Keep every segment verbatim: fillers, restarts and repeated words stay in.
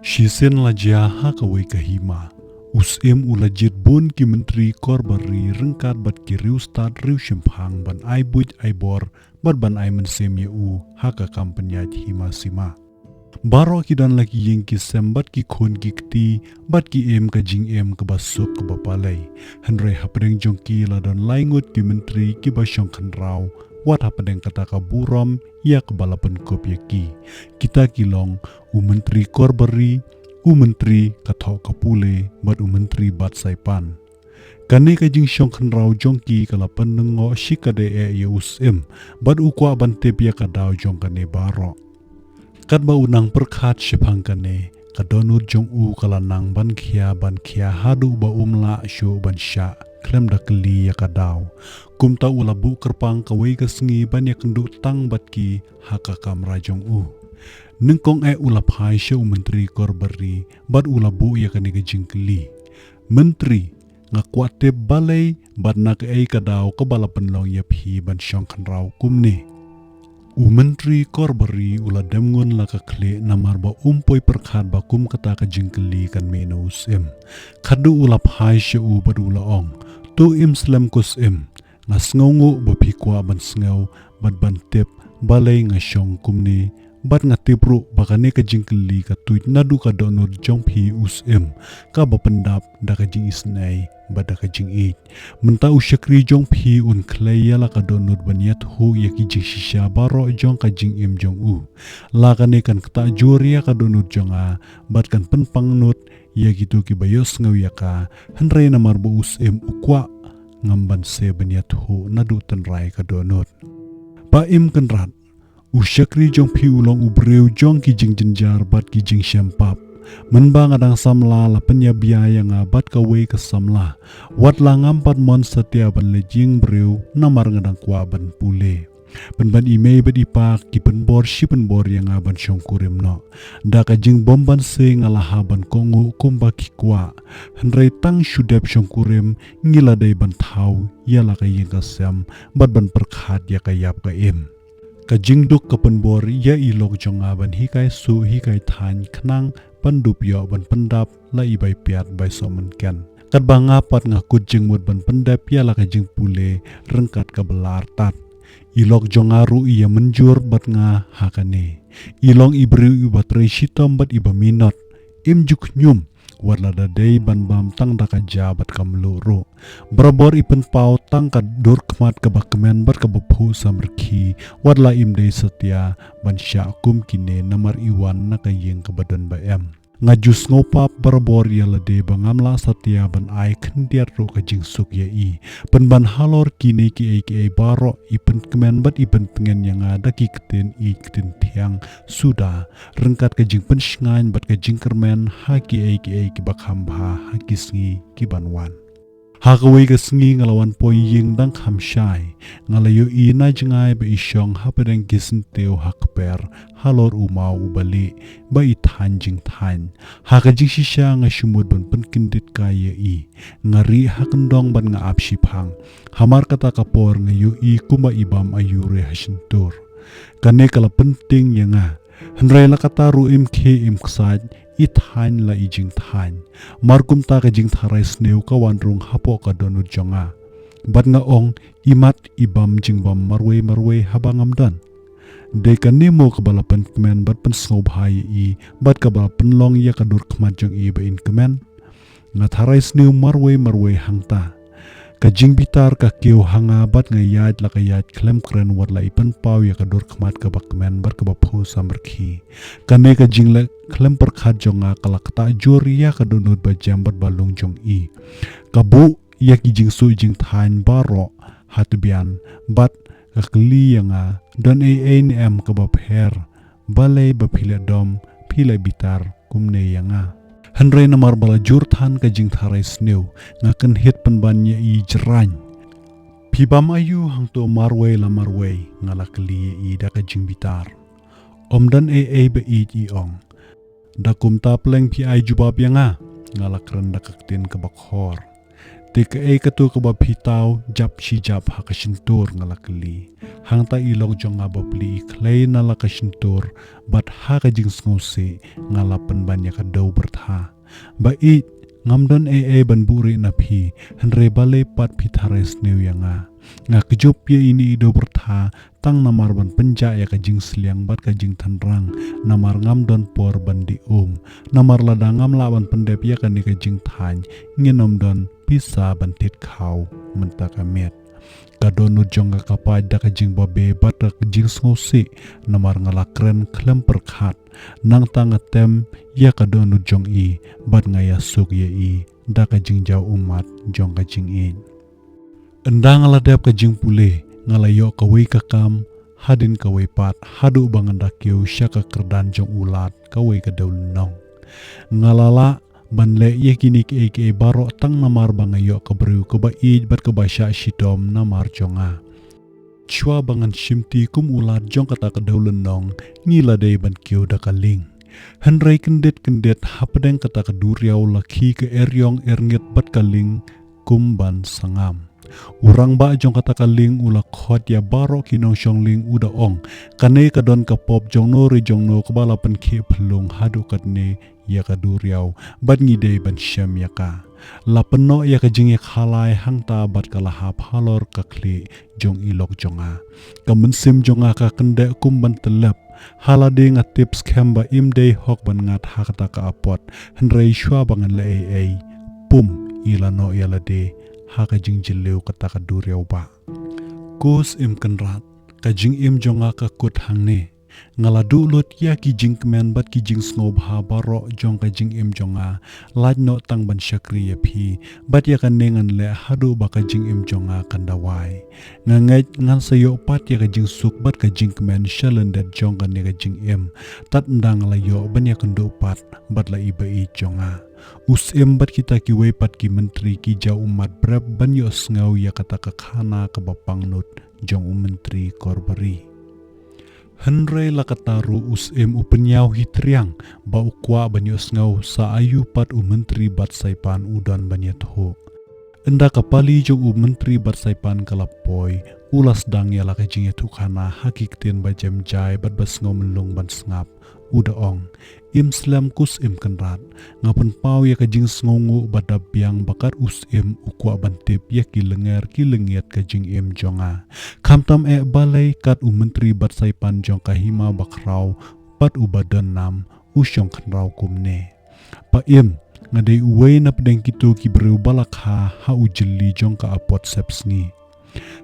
Shisien la jia ha kawei ka hima, u Syiem u la jied bun ki myntri kor bari ryngkat bad ki riewstad riewshemphang ban ai buit ai bor bad ban ai mynsiem ïa u ha ka kam pynïaid hima sima. Baroh ki don la ki ïing ki sem bad ki khun ki kti bad ki im ka jingim kaba suk kaba palei. Hynrei hapdeng jong ki la don lai ngut ki myntri kiba shong khynraw, wat hapdeng kata ka burom ïa kaba la pynkup ïa ki. Kita ki long u myntri kor bari, u myntri ka thoh ka pule bad u myntri bat saipan. Kane ka jingshong khynraw jong ki ka la pynlyngngoh shikatdei eh ïa u Syiem, bad u kwah ban tip ïa ka daw jong kane baroh. Katba u nang pyrkhat shaphang kane, ka dohnud jong u ka la nang ban khia ban khia haduh ba um lah shuh ban shah khlem da kylli ïa ka daw. Kumta u la buh kyrpang kawei ka sngi ban ïakynduh tang bad ki ha ka kamra jong u. Nyngkong eh u la phai sha u myntri kor bari bad u la buh ïa kane ka jingkylli. Myntri, nga kwah tip balei bad na kaei ka daw kaba la pynlong ïa phi ban shong khynraw kumne. U myntri kor bari u la dem ngun la ka khlieh namar ba um poi pyrkhat ba kum kata ka jingkylli kan mih na u Syiem. Khadduh u la phai sha u bad u la ong, to im slem ko Syiem, nga sngewnguh ba phi kwah ban sngew bad ban tip balei nga shong kumne, bad nga tip ruh ba kane ka jingkylli ka tuid naduh ka dohnud jong phi u Syiem, kaba pyndap da ka jingisynei bad da ka jingïeit. Mynta u shakri jong phi un khlei ïa la ka dohnud ban ïathuh ïa ki jingshisha baroh jong ka jingim jong u. La kane kan ktah jur ïa ka dohnud jong nga bad kan pynpang nud ïa kito kiba ïohsngew ïa ka, hynrei namar ba u Syiem u kwah ngam banse ban ïathuh naduh tynrai ka dohnud. Ba im kynrad, u shakri jong phi u long u briew jong ki jingjynjar bad ki jingshem pap. Mynba nga dang samla la pynïabia ïa nga bad kawei ka samla. Wat la ngam pat mon satia ban leit ïing briew namar nga dang kwah ban pule. Pynban i mei bad i pa ki pynbor shi pynbor ïa nga ban shongkurim noh. Da ka jingbym banse nga la hap ban kohnguh kumba ki kwah. Hynrei tang shu dep shongkurim ngi la dei ban thaw ïa la ka ïing ka sem bad ban pyrkhat ïa ka ïap ka im. Ka jingduk ka pynbor ïa i lok jong nga ban hikai suh hikai thaiñ khnang ban dup ïoh ban pyndap la i bai piat bai sohmynken. Katba nga pat nga kut jingmut ban pyndep ïa la ka jingpule ryngkat kaba la artat. I lok jong nga ruh i ïa mynjur bad nga ha kane. I long i briew iba trei shitom bad iba minot. Im ju khñium, wat la da dei ban bam tang da ka ja bad ka mluh ruh. Barabor i pynpaw tang ka dur khmat kaba kmen bad kaba phuh samrkhie, wat la im dei satia ban shah kum kine namar i wan na ka ïing kaba don ba em. Nga ju sngewpap barabor ïa lade ba ngam lah satia ban ai khyndiat ruh ka jingsuk ïa i. Pynban halor kine kiei kiei baroh i pynkmen bad i pyntngen ïa nga da ki ktien ïeit ktien thiang suda, ryngkat ka jingpynshngaiñ bad ka jingkyrmen ha kiei kiei kiba kham bha ha ki sngi ki ban wan. Ha kawei ka sngi nga la wan poi ïing dang kham shai. Nga la ïohi na jngai ba i shong hapdeng ki syntiew ha kper, halor u maw uba lieh, ba i thaiñ jingthaiñ. Ha ka jingshisha nga shu mut ban pynkyndit kai ïa i. Nga rieh ha kyndong bad nga ap shiphang. Hamar kata ka por nga ïohi kumba i bam aiu re ha shyntur. Kane ka la pyntieng ïa nga. Hynrei la kata ruh im khie im ksaid, i thaiñ la i jingthaiñ. Mar kumta ka jingtharai sniew ka wan rung hapoh ka dohnud jong nga. Bad nga ong, i mat i bam jingbam marwei marwei haba ngam don. Dei kane mo kaba la pynkmen bad pynsngewbha ïa i, bad kaba la pynlong ïa ka dur khmat jong i ba in kmen. Nga tharai sniew marwei marwei hangta. Ka jingbitar ka kiew ha nga bad nga ïaid la ka ïaid khlem kren wat la i pynpaw ïa ka dur khmat kaba kmen bad kaba phuh samrkhie. Kane ka jingleh khlem pyrkhat jong nga ka la ktah jur ïa ka dohnud ba jem bad ba lung jong i. Ka buh ïa ki jingsuh jingthaiñ baroh ha tbian bad ka kylli ïa nga, don ei ei ne em kaba pher, balei ba phi leh dom, phi leh bitar kumne ïa nga. Hynrei namar ba la jur than ka jingtharai sniew, nga kynhied pynban ïa i jraiñ. Phi bam aiu hangto marwei la marwei, nga la kylli ïa i da ka jingbitar. Ym don ei ei ba ïeit, i ong. Da kumta pleng phi ai jubab ïa nga, nga la kren da ka ktien kaba khor. Te kaei kato kaba phi taw jap shi jap ha ka shyntur, nga la kylli. Hangta i lok jong nga ba pli i khlei na la ka shyntur, bad ha ka jingsngewsih nga la pynban ïa ka dew byrtha. Ba ïeit, ngam don ei ei ban buhrieh na phi, hynrei balei pat phi tharai sniew ïa nga. Nga kjop ïa ine i dew byrtha, tang namar ban pynjah ïa ka jingsliang bad ka jingtynrang, namar ngam don por ban dih um. Namar lada ngam lah ban pyndep ïa kane ka jingthaiñ, ngin ym don pisa ban thied khaw mynta ka miet. Ka dohnud jong nga ka pait da ka jingbabe bad ka jingsngewsih, namar nga la kren khlem pyrkhat. Nangta nga tem ïa ka dohnud jong i, bad nga ïasuk ïa i da ka jingjaw ummat jong ka jingïeit. Ynda nga la dep ka jingpule, nga la ïoh kawei ka kam, hadien kawei pat, haduh ba ngan da kiew sha ka kyrdan jong u Lad, kawei ka dewlynnong. Nga la lah ban leh ïa kine kiei kiei baroh tang namar ba nga ïoh ka briew kaba ïeit bad kaba shah shitom namar jong nga. Shuwa ba ngan shimti kum u Lad jong kata ka dewlynnong, ngi la dei ban kiew da ka lieng. Hynrei kyndit kyndit hapdeng kata ka duriaw la khie ka eriong erngit bad ka lieng kum ban sangam. U rangbah jong kata ka lieng u la khot ïa baroh ki nongshong lieng, u da ong, kane ka don ka pop jongno re jongno kaba la pynkhih phyllung haduh katne ïa ka duriaw, bad ngi dei ban shem ïa ka. La pynnoh ïa ka jingïakhalai hangta bad ka la hap halor ka khlieh jong i lok jong nga. Ka mynsiem jong nga ka kyndeh kum ban tyllep. Ha lade nga tip skhem ba im dei hok ban ngat ha kata ka apot, hynrei shuwa ba ngan leh ei ei, pum, i la noh ïa lade ha ka jingjylliew kata ka duriaw bah. Ko Syiem Kynrad, ka jingim jong nga ka kut hangne. Nga la duh lut ïa ki jingkmen bad ki jingsngewbha baroh jong ka jingim jong nga, lait noh tang ban shakri ïa phi, bad ïa kane ngan leh haduh ba ka jingim jong nga kan da wai. Nga ngeit ngan sa ïoh pat ïa ka jingsuk bad ka jingkmen sha lyndet jong kane ka jingim, tad ynda nga la ïoh ban ïakynduh pat bad la i ba ïeit jong nga. U Syiem bad kita kiwei pat ki myntri ki jaw ummat brep ban ïohsngew ïa kata ka khana kaba pangnud jong u Myntri Korbari. Hynrei la katta ruh u Syiem u pynïaw hi triang ba u kwah ban ïohsngew sa aïu pat u Myntri Batsaipan u don ban ïathuh. Ynda ka pali jong u Myntri Batsaipan ka la poi, u la sdang ïa la ka jingïathuhkhana ha ki ktien ba jem jai bad ba sngewmyllung ban sngap. U da ong, im slem ko Syiem Kynrad, nga pynpaw ïa ka jingsngewnguh ba dap biang ba kat u Syiem u kwah ban tip ïa ki lyngngoh ki lyngngiat ka jingim jong nga. Khamtam eh balei kat u Myntri Batsaipan jong ka Hima Bakhraw, pat u ba don nam, u shong khynraw kumne. Pa Im, nga dei uwei na pdeng kito ki briew ba la kha ha u jylli jong ka apot sepsngi.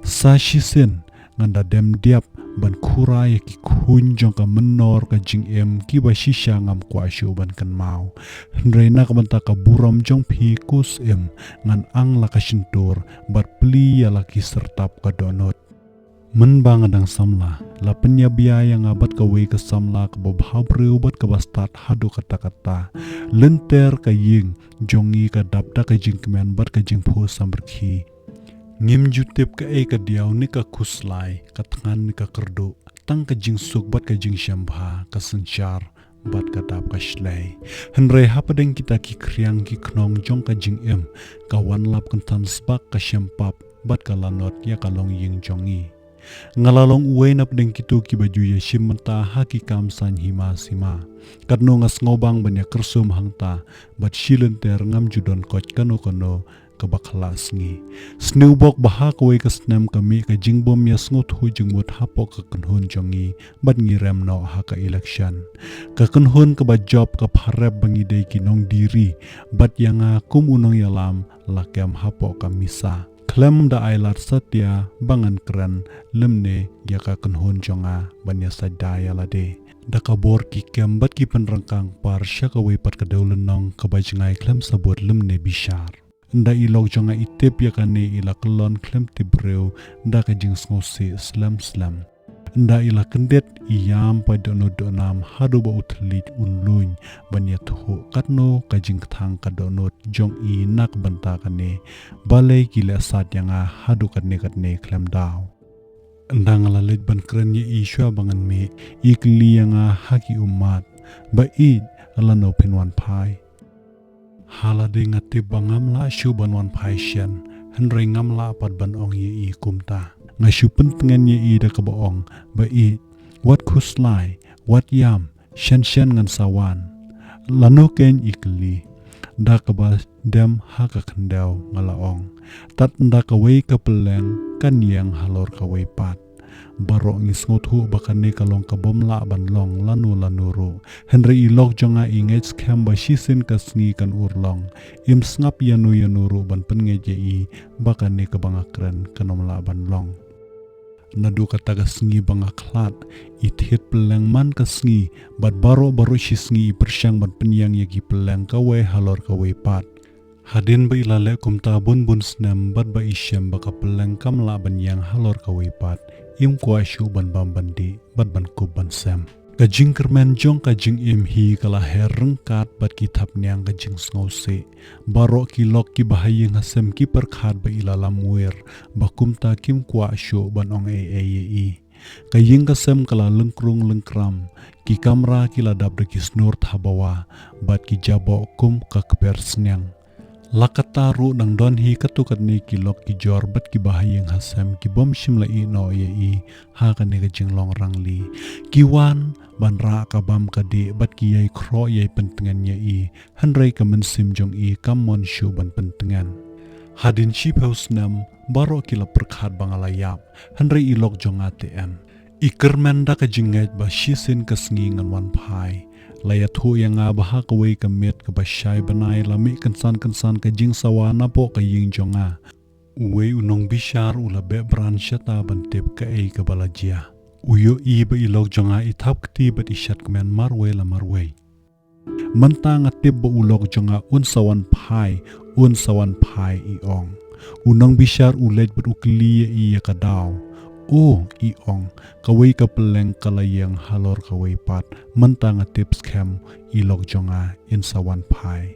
Sa shisien, ngan da dem diap ban khura ïa ki khun jong ka mynnor ka jingim kiba shisha ngam kwah shuh ban kynmaw. Hynrei na ka bynta ka burom jong phi ko Syiem, ngan ang la ka shyntur bad plie ïa la ki syrtap ka dohnud. Mynba nga dang samla, la pynïabia ïa nga bad kawei ka samla kaba bhabriew bad kaba stad haduh katta katta. Lynter ka ïing jong ngi ka dap da ka jingkmen bad ka jingphuh samrkhie. Ngim ju tip kaei ka diaw ne ka khuslai, ka thngan ne ka kyrduh, tang ka jingsuk bad ka jingshembha, ka synshar bad ka dap ka shlei. Hynrei hapdeng kita ki khriang ki khnong jong ka jingim, ka wan lap kynthan sbak ka shempap bad ka lanot ïa ka longïing jong ngi. Nga la long uwei na pdeng kito kiba ju ïashim bynta ha ki kam saiñ hima sima. Katno nga sngewbang ban ïa kyrsum hangta, bad shi lynter ngam ju don koit kano kano kaba khlad sngi. Sniewbok ba ha kawei ka snem ka mih ka jingbym ïasngewthuh jingmut hapoh ka kynhun jong ngi, bad ngi rem noh ha ka election. Ka kynhun kaba jop ka pharep ba ngi dei ki nongdie ri, bad ïa nga kum u nongïalam la kem hapoh ka misa. Khlem da ai lad satia ba ngan kren lymne ïa ka kynhun jong nga ban ïasaid da ïa lade. Da ka bor ki kem bad ki pynryngkang par sha kawei pat ka dewlynnong kaba jngai khlem sabut lymne bishar. Ynda i lok jong nga i tip ïa kane i la kyllon khlem tip briew da ka jingsngewsih slem slem. Ynda i la kyndit i ïam pat dohnud dohnam haduh ba u thylliej un luiñ ban ïathuh katno ka jingkthang ka dohnud jong i na ka bynta kane. Balei ki leh sat ïa nga haduh katne katne khlem daw. Ynda nga la leit ban kren ïa i shuwa ba ngan mih, i kylli ïa nga ha ki ummat, ba ïeit, lano phin wan phai. Ha lade nga tip ba ngam lah shuh ban wan phai shen, hynrei ngam lah pat ban ong ïa i kumta. Nga shu pyntngen ïa i da kaba ong, ba i, wat khuslai, wat ïam, shen shen ngan sa wan. Lano keiñ i kylli. Da kaba dem ha ka khyndew nga la ong, tad ynda kawei ka pylleng kan ïeng halor kawei pat. Baroh ngi sngewthuh ba kane ka long ka bym lah ban long lano lano ruh. Hynrei i lok jong nga i ngeit skhem ba shisien ka sngi kan urlong. Im sngap ïano ïano ruh ban pynngeit ïa i ba kane kaba nga kren kan ym lah ban long. Naduh kata ka sngi ba nga khlad, i thied pylleng man ka sngi, bad baroh baroh shi sngi i pyrshang ban pynïeng ïa ki pylleng kawei halor kawei pat. Hadien ba i la leh kumta bun bun snem bad ba i shem ba ka pylleng kam lah ban ïeng halor kawei pat, im kwah shuh ban bam ban dih bad ban kup ban sem. Ka jingkyrmen jong ka jingim hi ka la her ryngkat bad ki thapniang ka jingsngewsih. Baroh ki lok kiba ha ïing ha sem ki pyrkhat ba i la lamwir, ba kumta kim kwah shuh ban ong ei ei ïa i. Ka ïing ka sem ka la lyngkrung lyngkram, ki kamra ki la dap da ki snur thabawa, bad ki jaboh kum ka kper sniang. La katta ruh dang don hi katto katne ki lok ki jor bad kiba ha ïing ha sem ki bym shym la ïeh noh ïa i ha kane ka jinglong rangli. Ki wan ban rah ka bam ka dih bad ki ïai khroh ïai pyntngen ïa i, hynrei ka mynsiem jong i kam mon shuh ban pyntngen. Hadien shiphew snem, baroh ki la pyrkhat ba nga la ïap, hynrei i lok jong nga te em. I kyrmen da ka jingngeit ba shisien ka sngi ngan wan phai. La ïathuh ïa nga ba ha kawei ka miet kaba shai bnai la mih kynsan kynsan ka jingsawa napoh ka ïing jong nga. Uwei u nongbishar u la beh bran shata ban tip kaei kaba la jia. U ïohi ba i lok jong nga i thap kti bad i shat kmen marwei la marwei. Mynta nga tip ba u lok jong nga un sa wan phai, un sa wan phai, i ong. U nongbishar u leit bad u kylli ïa i ïa ka daw. O, i ong, kawei ka pylleng ka la ïeng halor kawei pat, mynta nga tip skhem, i lok jong nga in sa wan phai.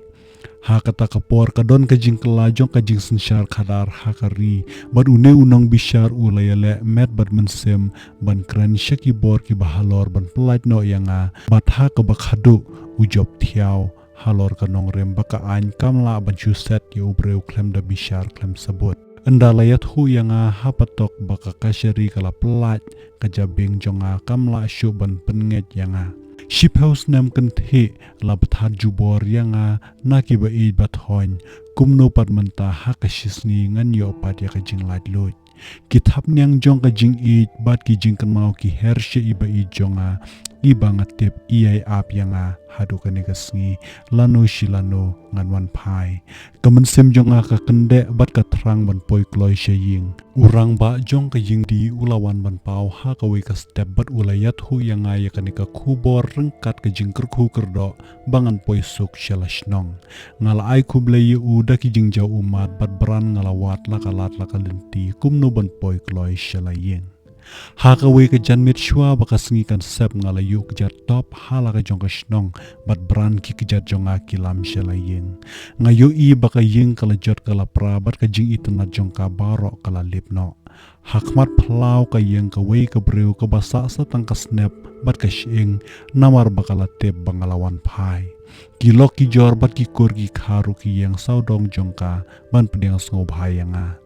Ha kata ka por ka don ka jingkylla jong ka jingsynshar khadar ha ka ri, bad une u nongbishar u la ïaleh met bad mynsiem ban kren sha ki bor kiba halor ban pyllait noh ïa nga, bad ha kaba khadduh u jop thiaw halor ka nongrim ba ka aiñ kam lah ban shu set ïa u briew khlem da bishar khlem sabut. Ynda la ïathuh ïa nga ha patok ba ka kashari ka la pyllait, ka jabieng jong nga kam lah shuh ban pynngeit ïa nga. Shiphew snem kynthih la bthat jubor ïa nga na kiba ïeit ba thoiñ, kumno pat mynta ha ka shisngi ngan ïoh pat ïa ka jinglaitluid. Ki thapniang jong ka jingïeit bad ki jingkynmaw ki her sha i ba ïeit jong nga, i ba nga tip i ïai ap ïa nga haduh kane ka sngi, lano shi lano ngan wan phai. Ka mynsiem jong nga ka kyndeh bad ka thrang ban poi kloi sha ïing. U rangbah jong ka ïing di u la wan ban paw ha kawei ka step bad u la ïathuh ïa nga ïa kane ka khubor ryngkat ka jingkyrkhu kyrdoh ba ngan poi suk sha la shnong. Nga la ai khublei ïa u da ki jingjaw ummat bad bran nga la wad la ka lad la ka lynti kumno ban poi kloi sha la ïing. Ha kawei ka janmiet shuwa ba ka sngi kan sep nga la ïuh kjat top ha la ka jong ka shnong, bad bran ki kjat jong nga ki lam sha la ïing. Nga ïohi ba ka ïing ka la jot ka la pra bad ka jingitynnad jong ka baroh ka la lip noh. Ha khmat phyllaw ka ïeng kawei ka briew kaba sah sa tang ka snep bad ka shyieng, namar ba ka la tip ba nga la wan phai. Ki lok ki jor bad ki kur ki kha ruh ki ïeng sawdong jong ka ban pdiang sngewbha ïa nga.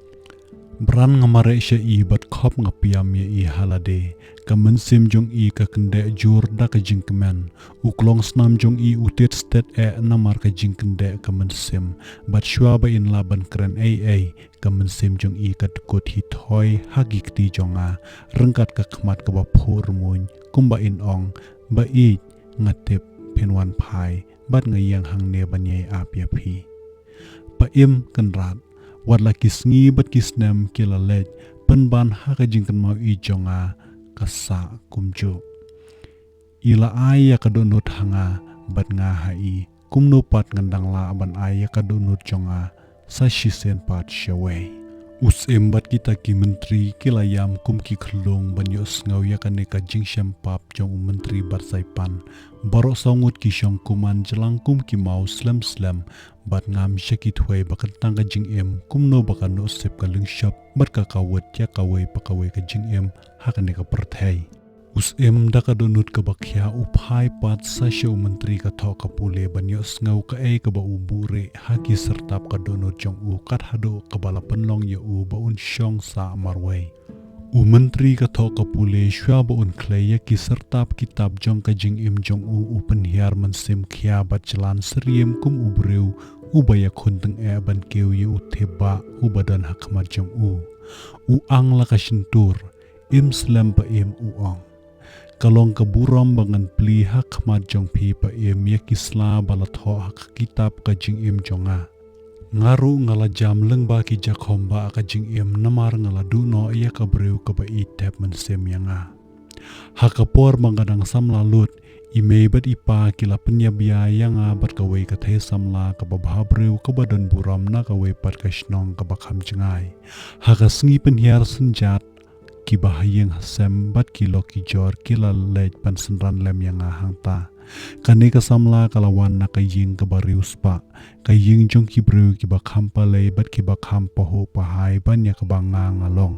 Bran nga mareh sha i bad khop nga piam ïa i ha lade. Ka mynsiem jong i ka kyndeh jur da ka jingkmen. U klong snam jong i u tied sted eh namar ka jingkyndeh ka mynsiem. Bad shuwa ba in lah ban kren ei ei, ka mynsiem jong i ka dkut hi thoi ha ki kti jong nga, ryngkat ka khmat kaba phuh rmuiñ, kumba in ong, ba ïeit, nga tip phin wan phai, bad nga ïeng hangne ban ïai ap ïa phi. Pa Im Kynrad, wat la ki sngi bad ki snem ki la leit, pynban ha ka jingkynmaw ïeit jong nga ka sah kumjuh. I la ai ïa ka dohnud ha nga, bad nga ha i, kumno pat ngan dang lah ban ai ïa ka dohnud jong nga sa shisien pat shawei. U Syiem bad kita ki myntri ki la ïam kum ki khyllung ban ïohsngew ïa kane ka jingshem pap jong u Myntri Batsaipan. Baroh saw ngut ki shong kumne jlang kum ki maw slem slem, bad ngam sha ki thwei ba kyntang ka jingim, kumno ba ka nusip ka lyngshop bad ka kawut ïa kawei pa kawei ka jingim ha kane ka pyrthei. U Syiem da ka dohnud kaba khia u phai pat sa sha u Myntri ka thoh ka pule ban ïohsngew kaei kaba u buhrieh ha ki syrtap ka dohnud jong u kat haduh kaba la pynlong ïa u ba un shong sah marwei. U Myntri ka thoh ka pule shuwa ba un khlei ïa ki syrtap kitab jong ka jingim jong u, u pynhiar mynsiem khia bad jlan syriem kum u briew uba ïakhun tyngeh ban kiew ïa u thep ba uba don ha khmat jong u. U ang la ka shyntur, im slem pa im, u ong. Ka long ka burom ba ngan plie ha khmat jong phi pa im ïa ki sla ba la thoh ha ka kitab ka jingim jong nga. Nga ruh nga la jam lyngba ki jakhom ba ka jingim namar nga la duh noh ïa ka briew kaba ïeit thep mynsiem ïa nga. Ha ka por ba nga dang samla lut, i mei bad i pa ki la pynïap ïa nga bad kawei ka thei samla kaba bha briew kaba don burom na kawei pat ka shnong kaba kham jngai. Ha ka sngi pynhiar synjat, kiba ha ïing ha sem bad ki lok ki jor ki la leit ban synran lem ïa nga hangta. Kane ka samla ka la wan na ka ïing kaba riewspah, ka ïing jong ki briew kiba kham palei bad kiba kham pahuh pahai ban ïa kaba nga nga long.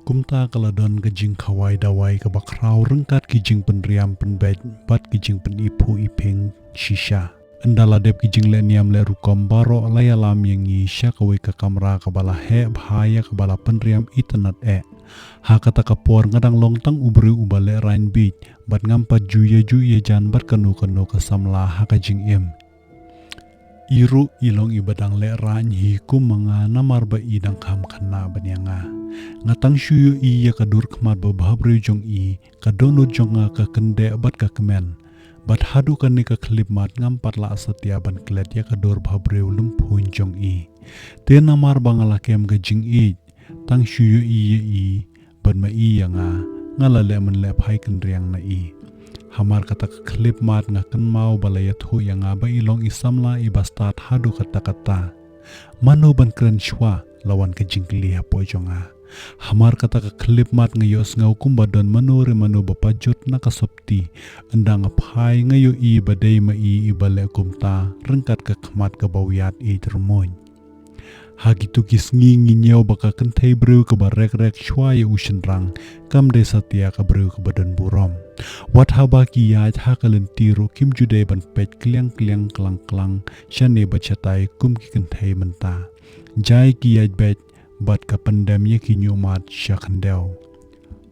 Kumta ka la don ka jingkhawai dawai kaba khraw ryngkat ki jingpynriam pynbeit bad ki jingpyniphuh iphieng shisha. Ynda la dep ki jingleh niam leh rukom baroh la ïalam ïa ngi sha kawei ka kamra kaba la heh bha ïa kaba la pynriam itynnad eh. Ha kata ka por nga dang long tang u briew uba leh rain bit bad ngam pat ju ïa ju ïa jan bad kano kano ka samla ha ka jingim. I ruh i long iba dang leh rain hi kum ma nga namar ba i dang kham khynnah ban ïa nga. Nga tang shu ïohi ïa ka dur khmat ba bha briew jong i, ka dohnud jong nga ka kyndeh bad ka kmen. Bad haduh kane ka khyllipmat ngam pat lah satia ban klet ïa ka dur bha briew lymphuiñ jong i. Te namar ba nga la kem ka jingïeit, tang shu ïohi ïa i bad ma i ïa nga, nga la leh mynleh phai kynriang na i. Hamar kata ka khyllipmat nga kynmaw ba la ïathuh ïa nga ba i long i samla iba stad haduh katta katta. Mano ban kren shuwa, la wan ka jingkylli hapoh jong nga. Hamar kata ka khyllipmat nga ïohsngew kumba don mano re mano ba pajut na ka sopti. Ynda nga phai nga ïohi ba dei ma i iba leh kumta ryngkat ka khmat kaba wiat ïeit rymmuiñ. Ha kito ki sngi ngi ñiew ba ka kynthei briew kaba rek rek shuwa ïa u shynrang kam dei satia ka briew kaba don burom. Wat haba ki ïaid ha ka lynti ruh kim ju dei ban peit kliang kliang klang klang shane bad shatai kum ki kynthei mynta. Jai ki ïaid beit bad ka pyndem ïa ki ñiuhmat sha khyndew.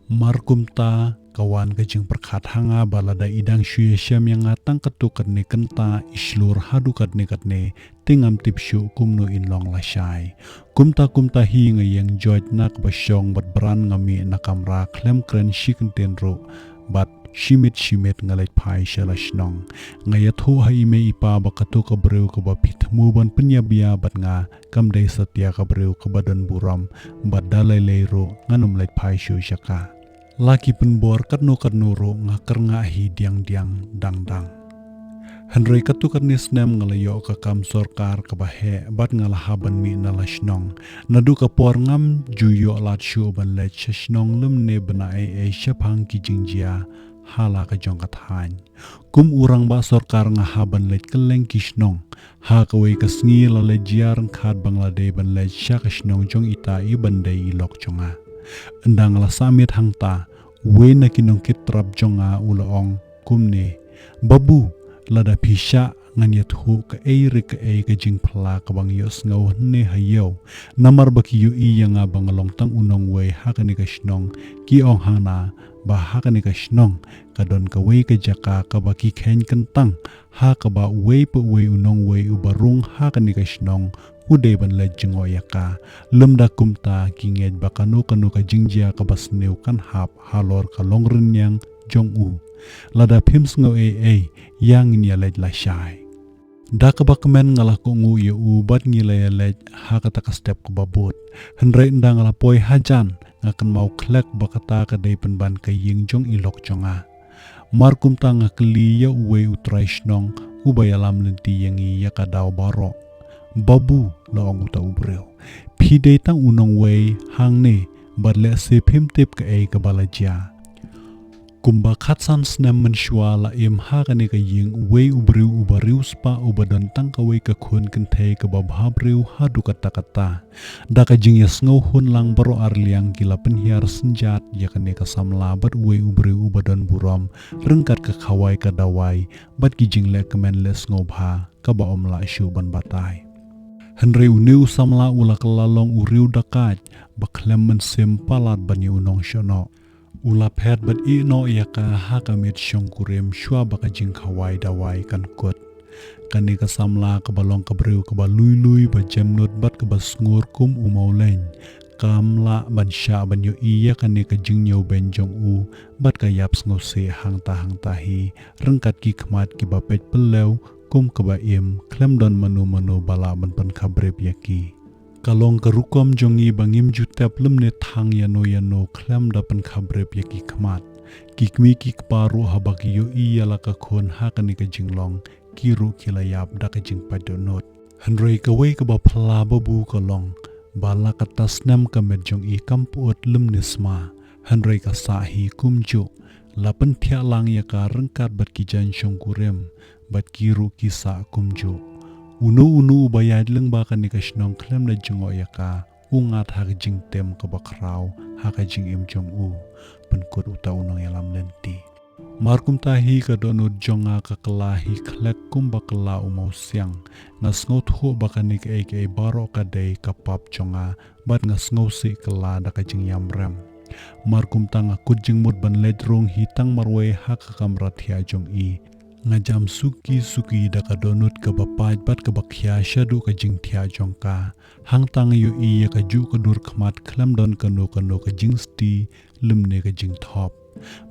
Mar kumta ka wan ka jingpyrkhat ha nga ba lada i dang shu ïashem ïa nga tang katto katne kynta, i shlur haduh katne katne, te ngam tip shuh kumno in long lashai. Kumta kumta hi nga ïeng joit na kaba shong bad bran nga mih na kamra khlem kren shi kyntien ruh bad shimit shimit nga leit phai sha la shnong. Nga ïathuh ha i mei i pa ba kato ka briew kaba phi thmu ban pynïabia bad nga kam dei satia ka briew kaba don burom bad da lei lei ruh ngan ym leit phai shuh sha ka. La ki pynbor katno katno ruh nga kyrngah hi diang diang dang dang. Hynrei katto katne snem nga la ïoh ka kam sorkar kaba heh bad nga la hap ban mih na la shnong. Naduh ka por ngam ju ïoh lad shuh ban leit sha shnong lymne bna ei ei shaphang ki jingjia ha la ka jong ka thaiñ. Kum u rangbah sorkar nga hap ban leit kylleng ki shnong. Ha kawei ka sngi la leit jia ryngkat ba nga la dei ban leit sha ka shnong jong ita iban dei i lok jong nga. Ynda nga la sah miet hangta, uwei na ki nongkit trap jong nga u la ong kumne, "Babu, lada phi shah ngan ïathuh kaei re kaei ka jingphylla kaba nga ïohsngew hynne ha ïew. Namar ba ki ïohi ïa nga ba nga long tang u nongwei ha kane ka shnong, ki ong ha nga ba ha kane ka shnong ka don kawei ka jaka kaba ki kheiñ kyntang, ha kaba uwei pa uwei u nongwei uba rung ha kane ka shnong u dei ban leit jngoh ïa ka. Lymda kumta ki ngeit ba kano kano ka jingjia kaba sniew kan hap halor ka longrynïeng jong u. Lada phim sngew ei ei, ïa ngin ïa leit lashai." Da kaba kmen nga la kohnguh ïa u bad ngi la ïa leit ha kata ka step kaba bud. Hynrei ynda nga la poi hajan, nga kynmaw khlek ba kata ka dei pynban ka ïing jong i lok jong nga. Mar kumta nga kylli ïa uwei u trai shnong uba ïalam lynti ïa ngi ïa ka daw baroh. "Babu," la ong uta u briew, "phi dei tang u nongwei hangne bad lehse phim tip kaei kaba la jia." Kumba khatsan snem mynshuwa la im ha kane ka ïing uwei u briew uba riewspah uba don tang kawei ka khun kynthei kaba bhabriew haduh katta katta. Da ka jingïasngewhun lang baroh arliang ki la pynhiar synjat ïa kane ka samla bad uwei u briew uba don burom ryngkat ka khawai ka dawai bad ki jingleh kmen leh sngewbha kaba ym lah shuh ban batai. Hynrei une u samla u la kylla long u riew dakaid ba khlem mynsiem palat ban ïa u nongshonok. U la phet bad ïehnoh ïa ka ha ka miet shongkurim shuwa ba ka jingkhawai dawai kan kut. Kane ka samla kaba long ka briew kaba lui lui ba jemnud bad kaba sngur kum u mawleiñ kam lah ban shah ban ïohi ïa kane ka jingñiewbeiñ jong u bad ka ïap sngewsih hangta hangta hi ryngkat ki khmat kiba peit pyllew kum kaba im khlem don mano mano ba lah ban pynkhabrip ïa ki. Ka long ka rukom jong ngi ba ngim ju tep lymne thang ïano ïano khlem da pynkhabrip ïa ki khmat. Ki kmie ki kpa ruh haba ki ïohi ïa la ka khun ha kane ka jinglong ki ruh ki la ïap da ka jingpait dohnud. Hynrei kawei kaba phylla babu ka long ba la katta snem ka met jong i kam pyut lymne sma. Hynrei ka sah hi kumjuh, la pynthiah lang ïa ka ryngkat bad ki jaiñ shongkurim bad ki ruh ki sah kumjuh. Uno uno uba ïaid lyngba kane ka shnong khlem da jngoh ïa ka u ngat ha ka jingtem kaba khraw ha ka jingim jong u. Pynkut uta u nongïalam lynti. Mar kumta hi ka dohnud jong nga ka kylla hi khlek kumba kylla u mawsiang. Nga sngewthuh ba kane kaei kaei baroh ka dei ka pap jong nga bad nga sngewsih kylla da ka jingïamrem. Mar kumta nga kut jingmut ban leit rung hi tang marwei ha ka kamra thiah jong i. Nga jam suki suki da ka dohnud kaba pait bad kaba khia shaduh ka jingthiah jong ka. Hangta nga ïohi ïa ka juh ka dur khmat khlem don kano kano ka jingsti lymne ka jingthop.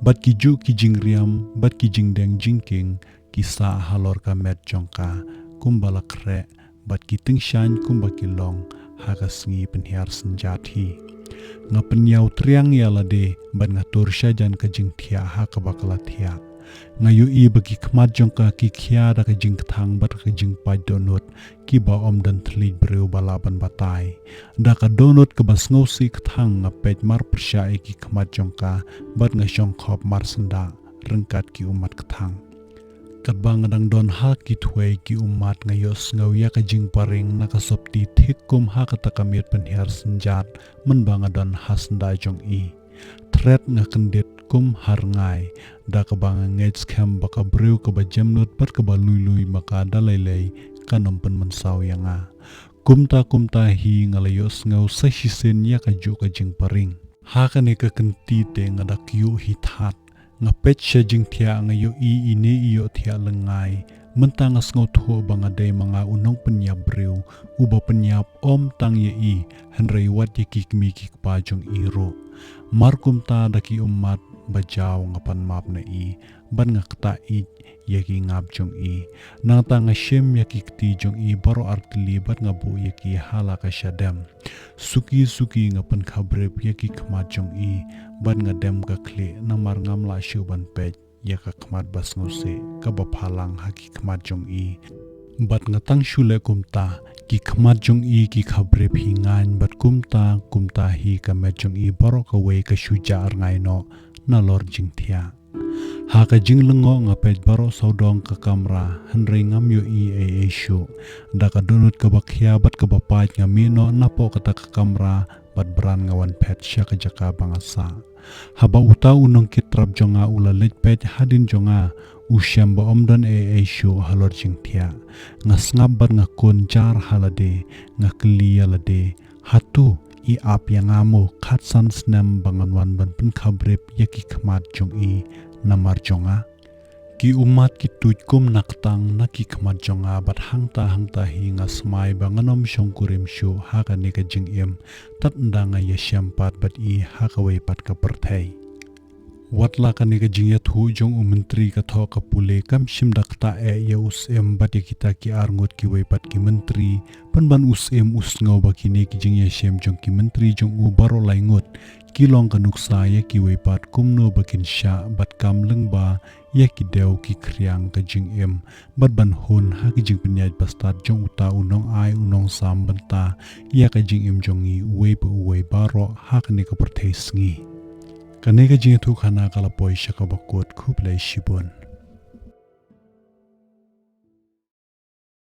Bad ki juh ki jingriam bad ki jingdeng jingkieng ki sah halor ka met jong ka kumba la khreh bad ki tyngshaiñ kumba ki long ha ka sngi pynhiar synjat hi. Nga pynïaw triang ïa lade bad nga tur shajan ka jingthiah ha kaba ka la thiah. Nga ïohi ba ki khmat jong ka ki khia da ka jingkthang bad ka jingpait dohnud kiba ym don thylliej briew ba lah ban batai. Da ka dohnud kaba sngewsih kthang nga peit marpyrshah ïa ki khmat jong ka bad nga shongkhop marsyndah ryngkat ki ummat kthang. Katba nga dang don ha ki thwei ki ummat nga ïohsngew ïa ka jingparing na ka sopti thik kum ha kata ka miet pynhiar synjat mynba nga don ha syndah jong i. Thret nga kyndit kum ha rngai da kaba nga ngeit skhem ba ka briew kaba jemnud bad kaba lui lui ma ka da lei lei kan ym pynmynsaw ïa nga. Kumta kumta hi nga la ïohsngew sa shisien ïa ka juh ka jingparing. Ha kane ka kynti te nga da kyiuh hi that. Nga peit sha jingthiah nga ïohi ine i ïohthiah lyngngai. Mynta nga sngewthuh ba nga dei ma nga u nongpynïap briew uba pynïap ym tang ïa i hynrei wat ïa ki kmie ki kpa jong i ruh. Mar kumta da ki ummat ba jaw nga pan map na i bad nga ktah ïeit ïa ki ngap jong i. Nangta nga shim ïa ki kti jong i baroh artylli bad nga buh ïa ki ha la ka shadem. Suki suki nga pynkhabrip ïa ki khmat jong i bad nga dem ka khlieh namar ngam lah shuh ban peit ïa ka khmat ba sngewsih kaba phalang ha ki khmat jong i. Bad nga tang shu leh kumta, ki khmat jong i ki khabrip hi ngaiñ bad kumta kumta hi ka met jong i baroh kawei ka shu jah rngai noh nalor jingthiah. Ha ka jinglyngngoh nga peit baroh sawdong ka kamra hynrei ngam ïohi ei ei shuh. Da ka dohnud kaba khia bad kaba pait nga mih noh napoh kata ka kamra bad bran nga wan phet sha ka jaka ba nga sah. Haba uta u nongkit trap jong nga u la leit peit hadien jong nga, u shem ba ym don ei ei shuh halor jingthiah. Nga sngap bad nga kun jar ha lade, nga kylli ïa lade, hato i ap ïa nga mo khatsan snem ba ngan wan ban pynkhabrip ïa ki khmat jong i namar jong nga? Ki ummat ki tuid kum na ktang na ki khmat jong nga bad hangta hangta hi nga smai ba ngan ym shongkurim shuh ha kane ka jingim tad ynda nga ïashem pat bad i ha kawei pat ka pyrthei. Wat la kane ka jingïathuh jong u myntri ka thoh ka pule kam shym da ktah eh ïa u syiem bad ïa kita ki arngut kiwei pat ki myntri, pynban u syiem u sngew ba kine ki jingïashem jong ki myntri jong u baroh lai ngut ki long ka nuksa ïa kiwei pat kumno ba kin shah bad kam lyngba ïa ki dew ki khriang ka jingim bad ban hun ha ki jingpynïaid bastad jong uta u nongai u nongsam bynta ïa ka jingim jong ngi uwei pa uwei baroh ha kane ka pyrthei sngi. Kane ka jingïathuhkhana ka la poi sha kaba kut khublei shibun.